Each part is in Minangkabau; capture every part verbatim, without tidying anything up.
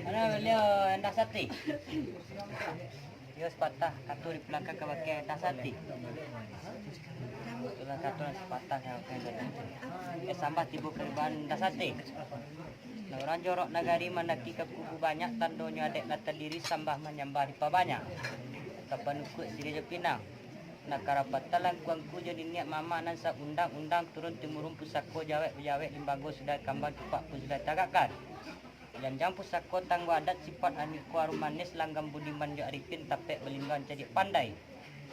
Mana beliau Endah Sati? Iyo sapatah kato dipulangkan ka bakeh Endah Sati. Itulah kato nan sapatah ka bakeh Endah Sati. Eh, sambah tibo karibaan Endah Sati. Nah, urang jorok nagari mandaki ka kubu banyak, tandonyo adaik lah tadiri, sambah manyambah dipabanyak. Ka panukuik siriah jo pinang. Nah, karapatan langkuangku jo niniak mamak nan saundang-undang, turun timurun pusako jawek-bajawek, limbago sudah kambang, cupak pun sudah tagakkan. Janjang pusako tanggo adat, sipat amiko arum manis, langgam budiman jo arifin, tapek balinduang cadiak pandai.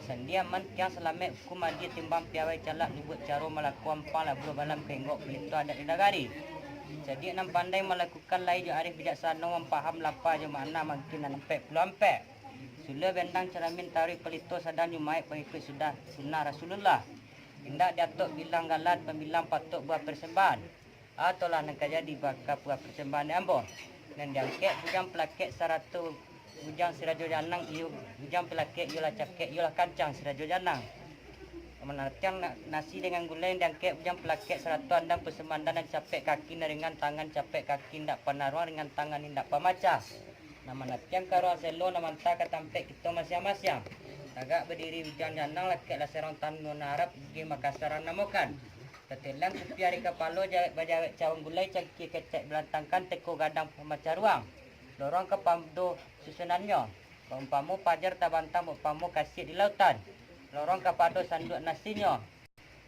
Sandi aman tiang salamaik, hukum adie timbang piawai, calak lubuak caro, malako ampang labuah balam, ka inggok palito adat di nagari. Cadiak nan pandai malakukan, lai jo arif bijaksano, mampaham lapa jo makna, mangkin nan ampek puluah ampek. Suluah bendang caramin, taruih palito sadang, jumaik pangikuik sudah sunnah Rasulullah. Indak diatok bilang gala, pambilang patok buah persembahan. Atolah nan ka jadi baka buah persembahan dek ambo. Nan diangkek bujang palakek sarato bujang sirajo janang, iyo bujang palakek, iyolah cakek, iyolah kancang sirajo janang. Manatiang na-, nasi dengan gulai, nan diangkek bujang palakek sarato andang, persembahan nan capek kaki, nan ringan tangan capek kaki indak panaruang, ringan tangan indak pamacah. Nan manatiang ka ruang selo, nan manta ka tampek kito masiang-masiang. Tagak badiri bujang janang, lakek lah sarong tando, nan arap gigi Makassar namokan. Tatelang kupiah di kapalo, jawek-bajawek cawan gulai, cangkia kecek balantangkan, teko gadang pamacah ruang. Lorong ka pado susunannyo, baumpamo pajar tabantang, baumpamo kasiak di lautan. Lorong ka pado sanduak nasinyo,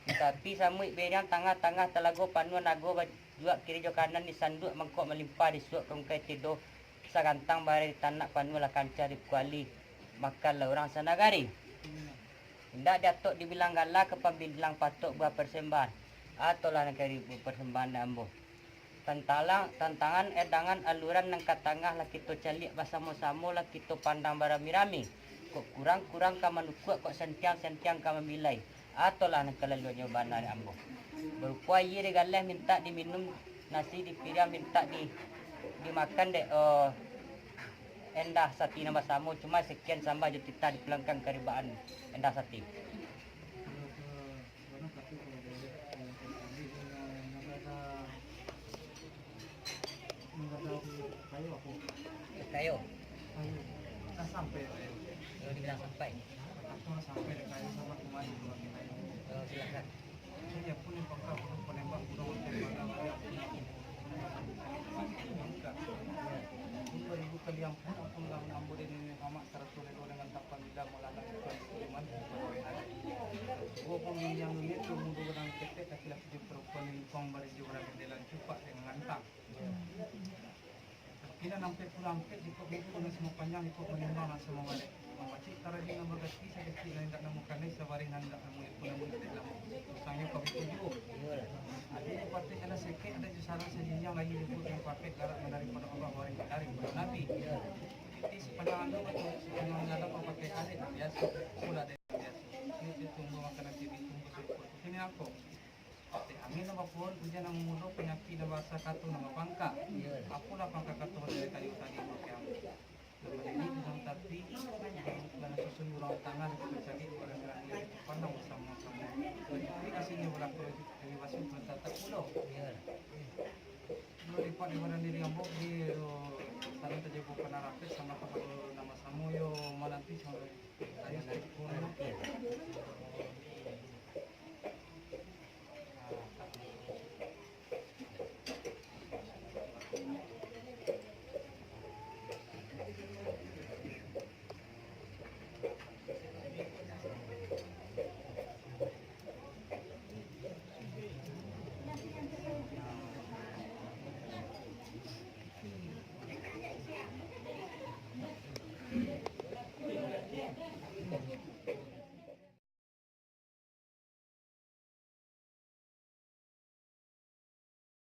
di tapi samuik beriang, tangah-tangah talago panuah nago, bajuak kiri jo kanan, di sanduak mangkok malimpah, disuok ka ungkai tido, sagantang bareh di tanak, panuah lah kancah di kuali, makan lah urang sanagari. Indak diatok dibilang gala, ka pambilang patok buah persembahan. Atolah nagari buah persembahan dek ambo. Tantalang, tantangan, edangan, aluran nan ka tangah lah kito caliak basamo-samo, lah kito pandang barami-rami. Kok kurang-kurang ka manukuak, kok sentiang-sentiang ka mamilai. Atolah nan kalaluannyo bana dek ambo. Barupo aia di galeh mintak diminum, nasi di piriang mintak di, dimakan dek, oh, Endah Sati nan basamo. Cuma sekian, sambah jo titah dipulangkan karibaan Endah Sati. Kayo. Kayo. Lah sampai, kayo. Kalau dibilang sampai. Kato lah sampai dek kayo, sama kemari tu pakai kayo. Oh, silakan. Saja pun yang pakar, pun penembak, pun orang tembak, dah banyak pun yang mangkak. Pun beribu kali ampun, pun lah menambah dari nenek mamak, sarato lego dengan tapan lidah, maladang ikan kuliman, pun orang. Gua pun yang dunia tu, muda orang ketek, tapi lah tujuh perempuan lingkong, barijo orang dalam cupak dengan ngantang. Kini nampek pulang ampek, jikok buku nan samo panjang, jikok manimbang nan samo balek. Mambacik tarajim nan bagati, sakecik nan indak namo kanai, sabareh nan indak namo iku, namo itek lamo. Usangnyo ka buku juo. Ado nan patuik adalah sekek, ado jo sarang sajinjang, lai jo buku nan patuik, galak nan daripado Allah, waris daripado Nabi. Titi sipanjang ando, sipanjang jalan, mapakai alit, biaso, pula dari biaso. Ini tumbuah makanan titi, tumbuah seruput. Kini ako. Dek angin nan bapuhun, ujan nan mamudo, panyakik nan basa, kato nan bapangka. Apolah pangka kato dari kayu tadi, pakai ambo. Nan manini urang tapi, nan susun urang tangah, nan cagik urang sirang, pandang basamo-samo. Tapi kasihnya balaku dari basuh, nan tatap pulo. Lo lipat di badan diri ambo, di lo, saling tajago kana rapet, sama kapado nama samo yo mananti, sama ayo sedikit kurang.